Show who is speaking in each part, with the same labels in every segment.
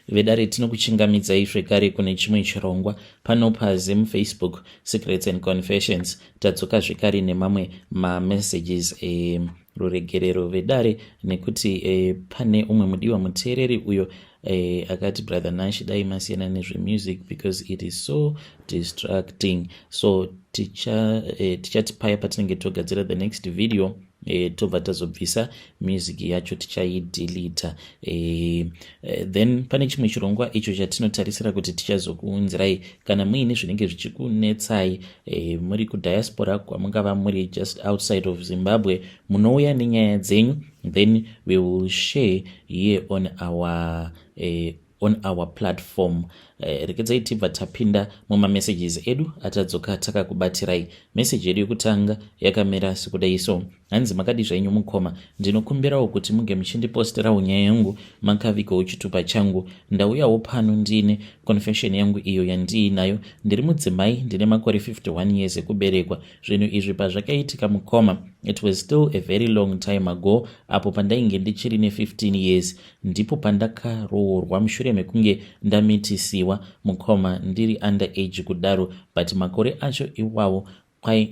Speaker 1: Vedare, tinokuchingamidzai zvekare kune chimwe chirongwa pano paZim Facebook Secrets and Confessions. Tadzoka zvekare nemamwe mamessages eruregerero, vedare, nekuti pane umwe mudiwa muteereri uyo akati, "Brother Nash, dai masiyana nezvemusic because it is so distracting." So tichati paya patinenge togadzira the next video, tobva tazobvisa music yacho, tichaidelita. Then pane chimwe chirongwa icho chatinotarisira kuti tichazokuunzirai. Kana muine zvinenge zvichikunetsai, muri kudiaspora, kwamungava muri just outside of Zimbabwe, munouya nenyaya dzenyu, then we will share here on our platform. Rekedzai tibva tapinda mumamessages edu atadzoka takakubatirai. Meseji yedu yekutanga yakamira sekudai so. Hanzi, "Makadi zvenyu mukoma? Ndinokumbirawo kuti munge muchindiposterawo nyaya yangu makavigawo chitupa changu. Ndauyawo pano ndine confession yangu iyo yandiinayo. Ndiri mudzimai, ndine makore 51 years ekuberekwa. Zvinhu izvi pazvakaitika, mukoma, it was still a very long time ago, apo pandainge ndichiri ne15 years. Ndipo pandakaroorwa mushure mekunge ndamitisiwa, mukoma, ndiri under age kudaro. But makore acho iwawo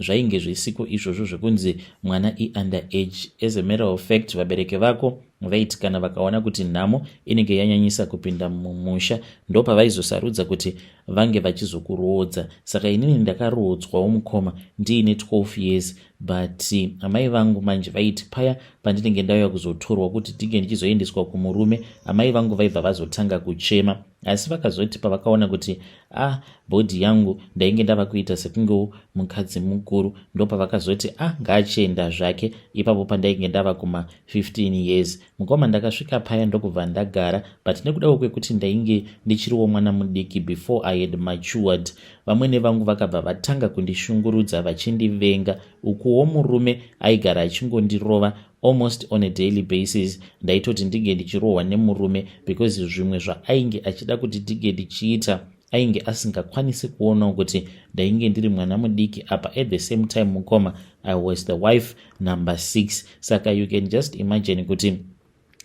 Speaker 1: zvainge zvisiko izvozvo zvekunzi mwana iunder age. As a matter of fact, vabereki vako vaiti kana vakaona kuti nhamo inenge yanyanyisa kupinda mumusha, ndopavaizosarudza kuti vange vachizokuroodza. Saka inini ndakaroodzwawo, mukoma, ndiine 12 years. But amai vangu manje vaiti paya pandinenge ndauya kuzotorwa kuti ndinge ndichizoendeswa kumurume, amai vangu vaibva vazotanga kuchema. Asi vakazoti pavakaona kuti ah, body yangu ndainge ndava kuita sekungewo mukadzi mukuru, ndopavakazoti, 'Ah, ngaachienda zvake.' Ipapo pandainge ndava kuma15 years, mukoma, ndakasvika paya ndokubva ndagara. But nekudawo kwekuti ndainge ndichiriwo mwana mudiki, before I had matured, vamwene vangu vakabva vatanga kundishungurudza vachindivenga. Ukuwo murume aigara achingondirova almost on a daily basis. Ndaitoti ndinge ndichirohwa nemurume because zvimwe zvaainge achida kuti ndinge ndichiita ainge asingakwanisi kuonawo kuti ndainge ndiri mwana mudiki. Apa at the same time, mukoma, I was the wife number 6. Saka you can just imagine kuti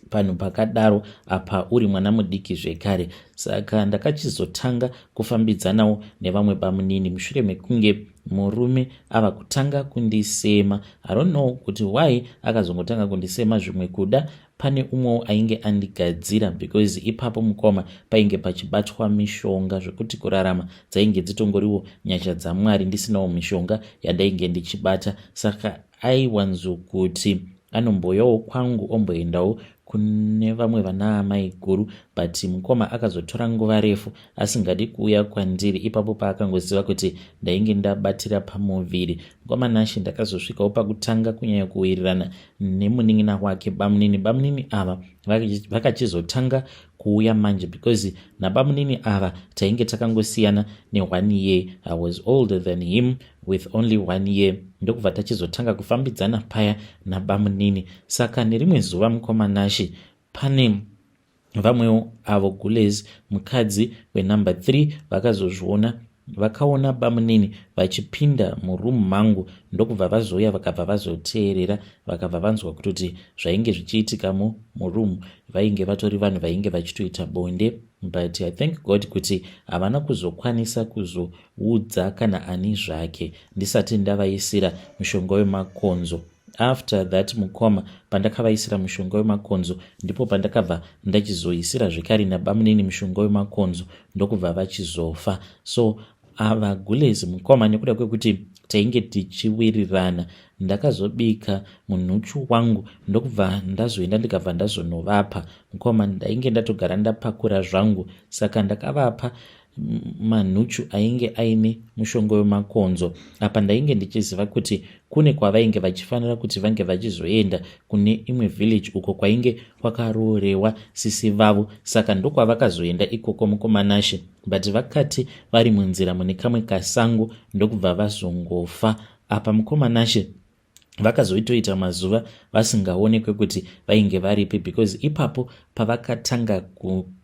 Speaker 1: panhu pakadaro apa uri mwana mudiki zvekare. Saka ndakachizotanga kufambidzanawo nevamwe bamunini mushure mekunge murume ava kutanga kundisema. I don't know kuti why akazongotanga kundisema. Zvimwe kuda pane umwewo ainge andigadzira, because ipapo, mukoma, painge pachibatwa mishonga zvekuti kurarama dzainge dzitongoriwo nyasha dzaMwari, ndisinawo mishonga yandainge ndichibata. Saka aiwanzokuti anomboyawo kwangu, omboendawo kune vamwe vana amai guru. But mukoma, akazotora nguva refu asingadi kuuya kwandiri ipapo paakangoziva kuti ndainge ndabatira pamuviri. Mukoma Nashe, ndakazosvikawo pakutanga kunyanya kuwirirana nemunin'ina wake, bamunini. Bamunini ava vakachizotanga kuuya manje, because nabamunini ava tainge takangosiyana ne1 year. I was older than him with only one year. Ndokubva tachizotanga kufambidzana paya nabamunini. Saka nerimwe zuva, mukoma Nashe, pane vamwewo avo gules, mukadzi wenumber 3, vakazozviona, vakaona bamunini vachipinda murumu mangu, ndokubva vazouya, vakabva vazoteerera, vakabva vanzwa kutoti zvainge zvichiitikamo murumu, vainge vatori vanhu vainge vachitoita bonde. But I thank God kuti havana kuzokwanisa kuzoudza kana ani zvake ndisati ndavaisira mushonga wemakonzo. After that, mukoma, pandakavaisira mushonga wemakonzo, ndipo pandakabva ndachizoisira zvekare nabamunini mushonga wemakonzo, ndokubva vachizofa. So ava gulezi, mukoma, nekuda kwekuti tainge tichiwirirana, ndakazobika munhuchu wangu, ndokubva ndazoenda, ndikabva ndazonovapa. Mukoma, ndainge ndatogara ndapakura zvangu, saka ndakavapa manhuchu ainge aine mushonga wemakonzo. Apa ndainge ndichiziva kuti kune kwavainge vachifanira kuti vange vachizoenda kune imwe village, uko kwainge kwakaroorewa sisi vavo. Saka ndokwavakazoenda ikoko, mukoma Nashe. But vakati vari munzira mune kamwe kasango, ndokubva vazongofa. Apa, mukoma Nashe, vakazoitoita mazuva vasingaonekwe kuti vainge varipi, because ipapo pavakatanga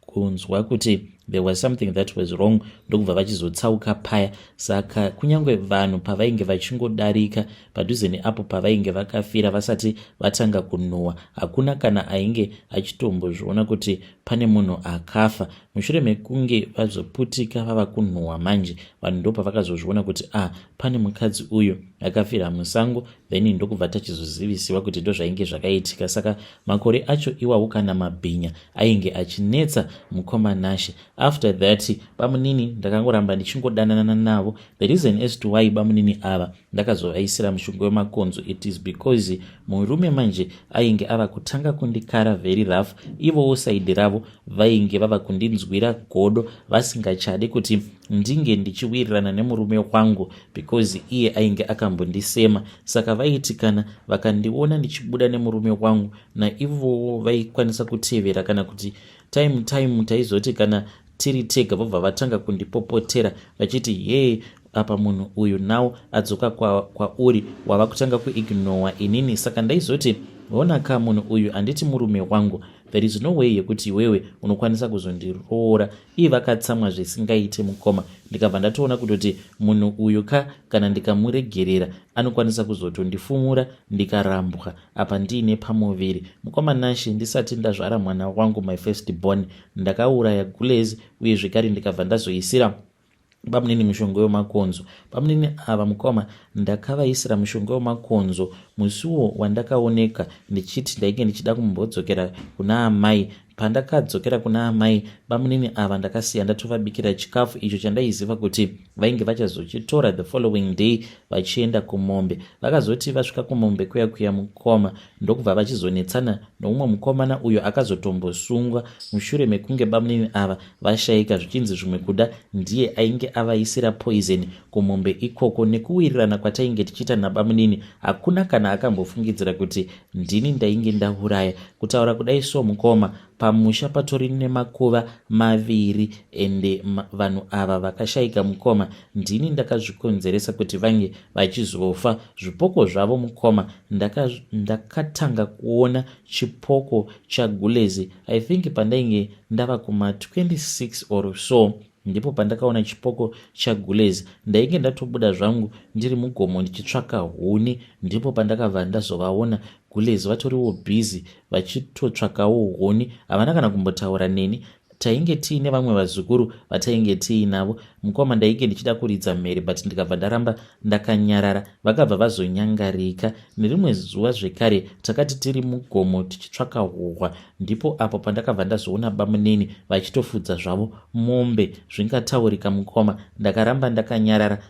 Speaker 1: kunzwa kuti There was something that was wrong, ndokubva vachizotsauka paya. Saka kunyange vanhu pavainge vachingodarika padhuze neapo pavainge vakafira vasati vatanga kunhuhwa, hakuna kana ainge achitombozviona kuti pane munhu akafa. Mushure mekunge vazoputika vava kunhuhwa manje, vanhu ndo pavakazozviona kuti a ah, pane mukadzi uyu akafira musango. Then ndokubva tachizozivisiwa kuti ndozvainge zvakaitika. Saka makore acho iwawo kana mabhinya ainge achinetsa, mukoma Nashe. After that, bamunini ndakangoramba ndichingodanana navo. The reason as to why bamunini ava ndakazovaisira mushonga wemakonzo, it is because murume manje ainge ava kutanga kundikara very rough. Ivowo side ravo vainge vava kundinzwira godo, vasingachadi kuti ndinge ndichiwirirana nemurume wangu because iye ainge akambondisema. Saka vaiti kana vakandiona ndichibuda nemurume wangu, naivowo vaikwanisa kutevera, kana kuti time time taizoti kana tiri tega vobva vatanga kundipopotera vachiti, "Yee, apa munhu uyu now adzoka kwauri, kwa wava kutanga kuignora inini." Saka ndaizoti, "Honaka, munhu uyu handiti murume wangu? There is no way yekuti iwewe unokwanisa kuzondiroora." Ii, vakatsamwa zvisingaite, mukoma. Ndikabva ndatoona kutoti munhu uyu ka, kana ndikamuregerera, anokwanisa kuzotondifumura ndikarambwa apa ndiine pamuviri. Mukoma Nashe, ndisati ndazvara mwana wangu, my first born, ndakauraya gulezi, uye zvekare ndikabva ndazoisira bamunini mushonga wemakonzo. Bamunini ava, mukoma, ndakavaisira mushonga wemakonzo musiwo wandakaoneka ndichiti ndainge ndichida kumbodzokera kuna amai. Pandakadzokera kuna amai, bamunini ava ndakasiya ndatovabikira chikafu icho chandaiziva kuti vainge vachazochitora the following day vachienda kumombe. Vakazoti vasvika kumombe kuya kuya, mukoma, ndokubva vachizonetsana noumwe mukomana uyo akazotombosungwa mushure mekunge bamunini ava vashayika, zvichinzi zvimwe kuda ndiye ainge avaisira poison kumombe ikoko. Nekuwirirana kwatainge tichiita nabamunini, hakuna kana akambofungidzira kuti ndini ndainge ndauraya. Kutaura kudai so, mukoma, pamusha patori nemakuva maviri, ende vanhu ava vakashayika, mukoma, ndini ndakazvikonzeresa kuti vange vachizofa. Zvipoko zvavo, mukoma, ndakatanga kuona chipoko chagulezi, I think pandainge ndava kuma26 or so, ndipo pandakaona chipoko chagulezi. Ndainge ndatobuda zvangu ndiri mugomo ndichitsvaka huni, ndipo pandakabva ndazovaona gulezi vatoriwo busy vachitotsvakawo huni. Havana kana kumbotaura neni. Tainge tiine vamwe vazukuru vatainge tiinavo, mukoma. Ndainge ndichida kuridza mhere, but ndikabva ndaramba ndakanyarara. Vakabva vazonyangarika. Nerimwe zuva zvekare takati tiri mugomo tichitsvaka huhwa, ndipo apo pandakabva ndazoona bamunini vachitofudza zvavo mombe. Zvingataurika, mukoma, ndakaramba ndakanyarara,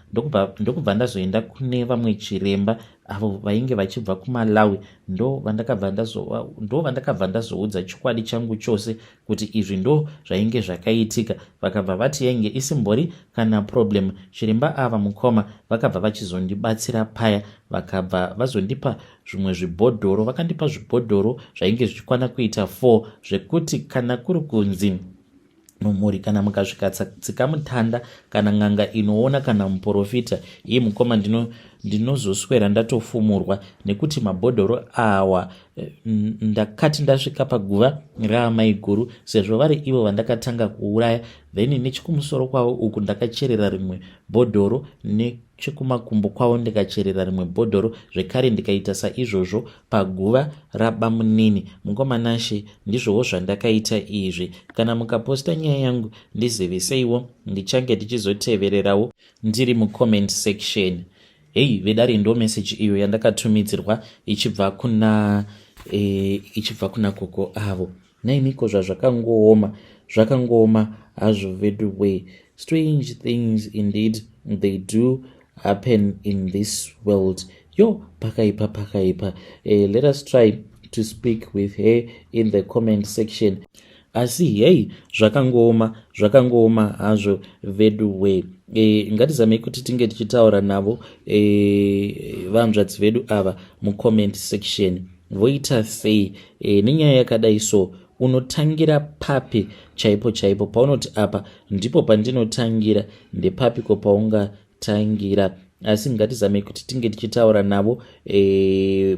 Speaker 1: ndokubva ndazoenda kune vamwe chiremba avo vainge vachibva kuMalawi. Ndo vandakabva ndazoudza chokwadi changu chose kuti izvi ndo zvainge zvakaitika. Vakabva vati yainge isimbori kana problem. Chiremba ava, mukoma, vakabva vachizondibatsira paya, vakabva vazondipa zvimwe zvibhodhoro. Vakandipa zvibhodhoro zvainge zvichikwana kuita 4, zvekuti kana kuri kunzi mumhuri kana mukasvika tsikamutanda kana n'anga inoona kana muprofita, iye mukoma, ndinozoswera ndatofumurwa nekuti mabhodhoro awa. Ndakati ndasvika paguva raamai guru, sezvo vari ivo vandakatanga kuuraya, then nechikumusoro kwavo uku ndakacherera rimwe bhodhoro, nechekumakumbo kwavo ndikacherera rimwe bhodhoro zvekare. Ndikaita saizvozvo paguva rabamunini. Mukoma Nashe, ndizvowo zvandakaita izvi. Kana mukaposta nyaya yangu, ndiziviseiwo, ndichange ndichizotevererawo ndiri mucomment section. Hei vedare, ndo meseji iyo yandakatumidzirwa ichibva kuna gogo avo. Nainiko zvazvakangooma, zvakangooma hazvo vedu way. Strange things indeed, they do happen in this world. Yo, pakaipa, pakaipa. Let us try to speak with her in the comment section. Asi hei, zvakangooma, zvakangooma hazvo vedu way. Ngatizamei kuti tinge tichitaura navo vanzvadzi vedu ava mucomment section. Voita sei nenyaya yakadai? So unotangira papi chaipo chaipo paunoti apa ndipo pandinotangira? Ndepapiko paungatangira? Asi ngatizamei kuti tinge tichitaura navo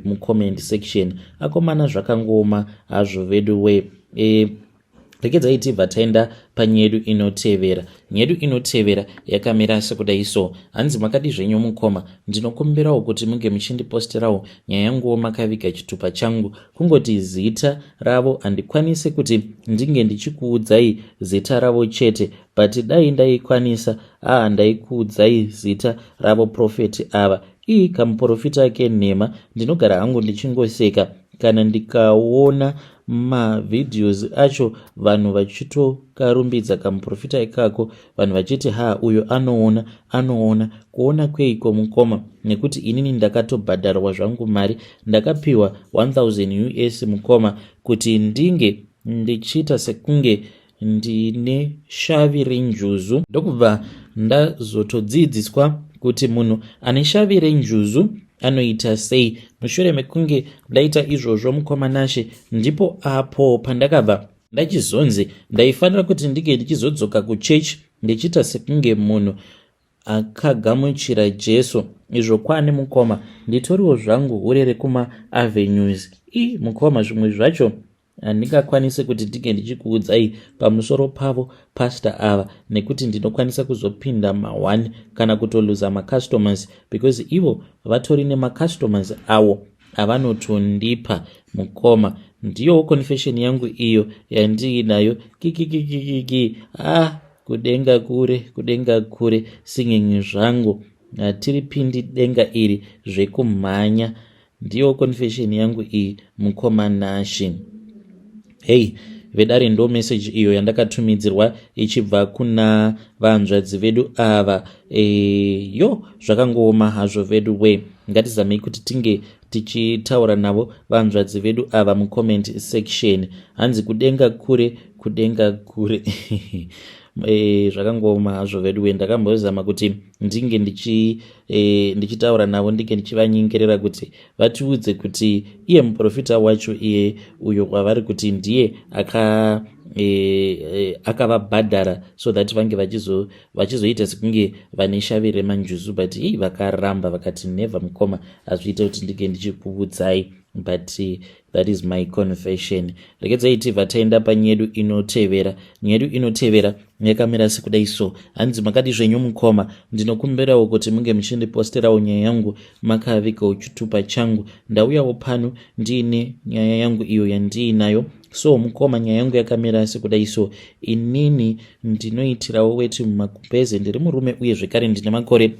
Speaker 1: mucomment section. Akomana, zvakangooma hazvo vedu we. Regedzai tibva taenda panyedu inotevera. Nyedu inotevera yakamira sekudai so. Hanzi makadi zvenyu mukoma, ndinokumbirawo kuti munge muchindiposterawo nyaya yanguwo makaviga chitupa changu. Kungoti zita ravo handikwanise kuti ndinge ndichikuudzai zita ravo chete but dai ndaikwanisa haa ndaikuudzai zita ravo prophet ava. Ii kamuporofita kenhema ndinogara hangu ndichingoseka kana ndikaona mavideos acho vanhu vachitokarumbidza kamuprofita ikako vanhu vachiti ha uyo anoona anoona kuona kweiko mukoma nekuti inini ndakatobhadharwa zvangu mari ndakapiwa 1000 us mukoma kuti ndinge ndichiita sekunge Ndine shavi renjuzu. Ndokubva ndazotodziidziswa kuti munhu ane shavi renjuzu anoita sei. Mushure mekunge ndaita izvozvo mukoma Nashe ndipo apo pandakabva ndachizonzi ndaifanira kuti ndinge ndichizodzoka kuchechi ndichiita sekunge munhu akagamuchira Jesu izvo kwani mukoma nditoriwo zvangu hure rekuma avenues i mukoma zvimwe zvacho Handingakwanise kuti ndinge ndichikuudzai pamusoro pavo pastor ava nekuti ndinokwanisa kuzopinda ma-one kana kutoluza macustomers because ivo vatori nemacustomers awo avanotondipa mukoma. Ndiyowo confession yangu iyo yandiinayo kikikikikiki ah kudenga kure kudenga kure singing zvangu hatiripindi denga iri zvekumhanya Ndiyo confession yangu iyi mukoma Nashy. Hey vedare ndo message iyo yandakatumidzirwa ichibva kuna vanzvadzi vedu ava e, yo zvakangooma hazvo vedu we ngatizamei kuti tinge tichitaura navo vanzvadzi vedu ava mucomment section hanzi kudenga kure kudenga kure e, zvakangooma hazvo vedu we ndakambozama kuti ndinge ndichi e, ndichitaura navo ndinge ndichivanyengerera kuti vatiudze kuti iye muprofita wacho iye uyo kwavari kuti ndiye aka e, e, akavabhadhara so that vange vachizoita sekunge vane shavi remanjuzu but hei vakaramba vakati never mukoma hazviite kuti ndinge ndichikuudzai but that is my confession regedzai tibva taenda panyedu inotevera nyedu inotevera yakamira sekudai so hanzi makadi zvenyu mukoma ndinokumbirawo kuti munge muchindiposterawo nyaya yangu makavigawo chitupa changu ndauyawo pano ndiine nyaya yangu iyo yandiinayo so mukoma nyaya yangu yakamira sekudai so inini ndinoitirawo weti mumakumbeze ndiri murume uye zvekare ndine makore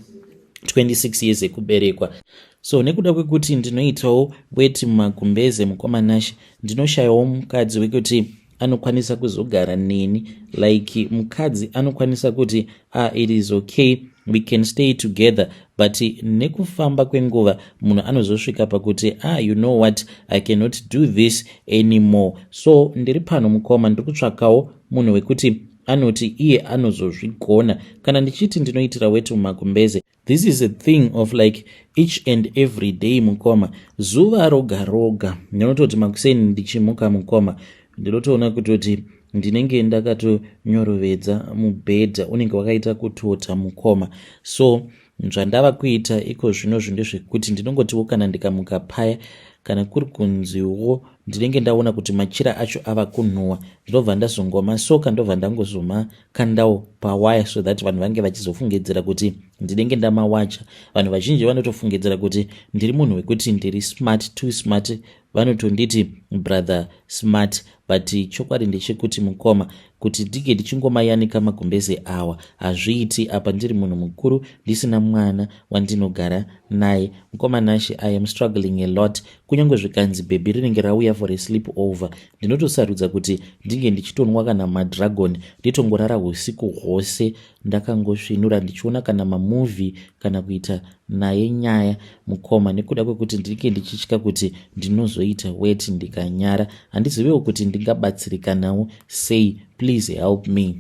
Speaker 1: 26 years ekuberekwa so nekuda kwekuti ndinoitawo weti mumagumbeze mukoma Nashe ndinoshayawo mukadzi wekuti anokwanisa kuzogara neni like mukadzi anokwanisa kuti ah, it is okay we can stay together but nekufamba kwenguva munhu anozosvika pakuti ah, you know what i cannot do this anymore so ndiri pano mukoma ndiri kutsvakawo munhu wekuti anoti iye anozozvigona kana ndichiti ndinoitira weti mumagumbeze This is a thing of like each and every day mukoma zuva roga roga ndinototi makuseni ndichimuka mukoma ndinotoona kutoti ndinenge ndakatonyorovedza mubhedha unenge wakaita kutota mukoma so zvandava kuita iko zvino zvi ndezvekuti ndinongotiwo kana ndikamuka paya kana kuri kunziwo ndinenge ndaona kuti machira acho ava kunhuwa ndinobva ndazongomasoka ndobva ndangozoma kandawo pawaya so that vanhu vange vachizofungidzira kuti ndinenge ndamawacha vanhu vazhinji vanotofungidzira kuti ndiri munhu wekuti ndiri smart too smart vanotonditi brother smart but chokwadi ndechekuti mukoma kuti ndinge ndichingomayanika magumbeze awa hazviiti apa ndiri munhu mukuru ndisina mwana wandinogara naye mukoma Nashe i am struggling a lot kunyange zvikanzi bhebhi rinenge rauya for a sleep over ndinotosarudza kuti ndinge ndichitonwa kana madragon nditongorara usiku hwose ndakangosvinura ndichiona kana mamovie kana kuita naye nyaya mukoma nekuda kwekuti ndinge ndichitya kuti ndinozoita weti ndikanyara handizivewo kuti ndingabatsirikanawo sei please help me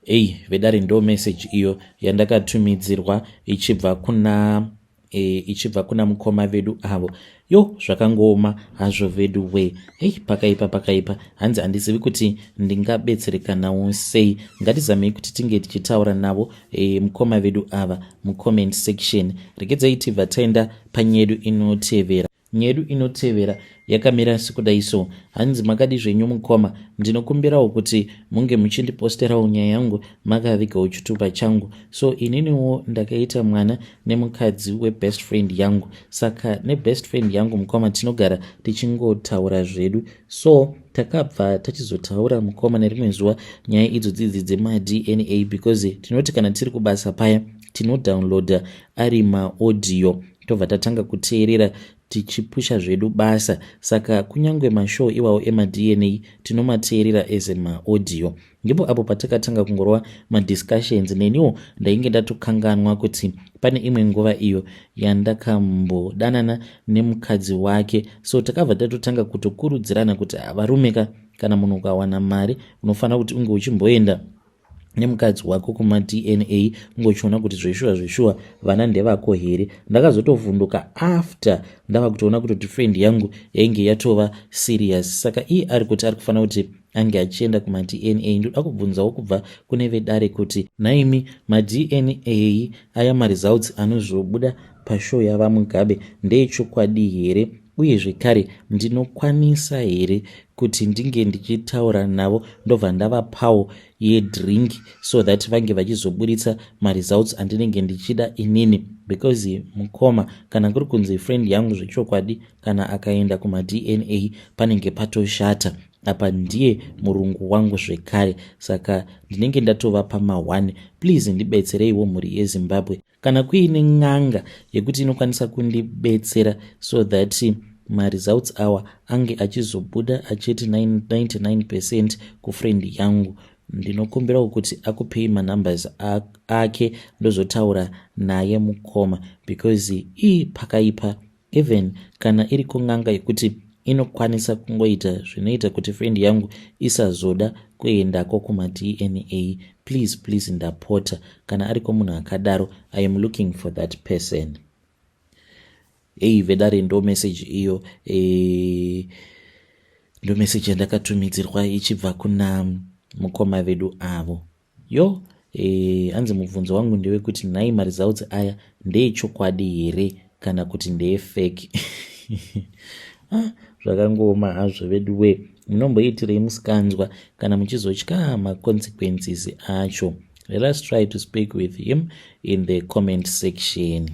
Speaker 1: Ei vedare ndo message iyo yandakatumidzirwa ichibva kuna e, ichibva kuna mukoma vedu avo yo zvakangooma hazvo vedu we hei pakaipa pakaipa hanzi handizivi kuti ndingabetserekanawo sei ngatizamei kuti tinge tichitaura navo e, mukoma vedu ava mucomment section regedzai tibva taenda panyedu inotevera. Nyedu inotevera yakamira sekudai so. Hanzi makadi zvenyu mukoma, ndinokumbirawo kuti munge muchindiposterawo nyaya yangu makavigawo chitupa changu. So ininiwo ndakaita mwana nemukadzi webest friend yangu. Saka nebest friend yangu mukoma tinogara tichingotaura zvedu. So takabva tachizotaura mukoma nerimwe zuva nyaya idzo dzidzi dzemaDNA because tinoti kana tiri kubasa paya tinodownloada ari maaudio tobva tatanga kuteerera tichipusha zvedu basa. Saka kunyange mashow iwawo emaDNA tinomateerera as maaudio. Ndipo apo patakatanga kungorova madiscussions. Neniwo ndainge ndatokanganwa kuti pane imwe nguva iyo yandakambodanana nemukadzi wake. So takabva tatotanga kutokurudzirana kuti varume ka, kana munhu ukawana mari unofanira kuti unge uchimboenda nemukadzi wako kumaDNA, ungochiona kuti zveshuwa zveshuwa vana ndevako here. Ndakazotovhunduka after ndava kutoona kutoti friend yangu yainge yatova serious. Saka iye ari kuti ari kufanira kuti ange achienda kumaDNA. Ndoda kubvunzawo kubva kune vedare kuti naimi maDNA aya, maresults anozobuda pashow yavaMugabe ndeechokwadi here? Uye zvekare ndinokwanisa here kuti ndinge ndichitaura navo, ndobva ndavapawo yedrink so that vange vachizoburitsa maresults andinenge ndichida inini? Because mukoma, kana kuri kunzi friend yangu zvechokwadi kana akaenda kumaDNA panenge patoshata. Apa ndiye murungu wangu zvekare, saka ndinenge ndatova pama1. Please ndibetsereiwo, mhuri yeZimbabwe, kana kuine n'anga yekuti inokwanisa kundibetsera so that maresults awa ange achizobuda achiti 99% kufriend yangu, ndinokumbirawo kuti akupei manumbers ake, ndozotaura naye mukoma, because ii pakaipa. Even kana iri kun'anga yekuti inokwanisa kungoita zvinoita kuti friend yangu isazoda kuendako kumaDNA, please, please, ndapota, kana ariko munhu akadaro, I am looking for that person. Ei vedare, ndo message iyo ndo message yandakatumidzirwa ichibva kuna mukoma vedu avo. Yo hanzi mubvunzo wangu ndewekuti nhai, maresults aya ndeechokwadi here kana kuti ndeefake? Ah, zvakangooma hazvo vedu we. Munomboitirei musikanzwa kana muchizotya maconsequences acho? Let us try to speak with him in the comment section.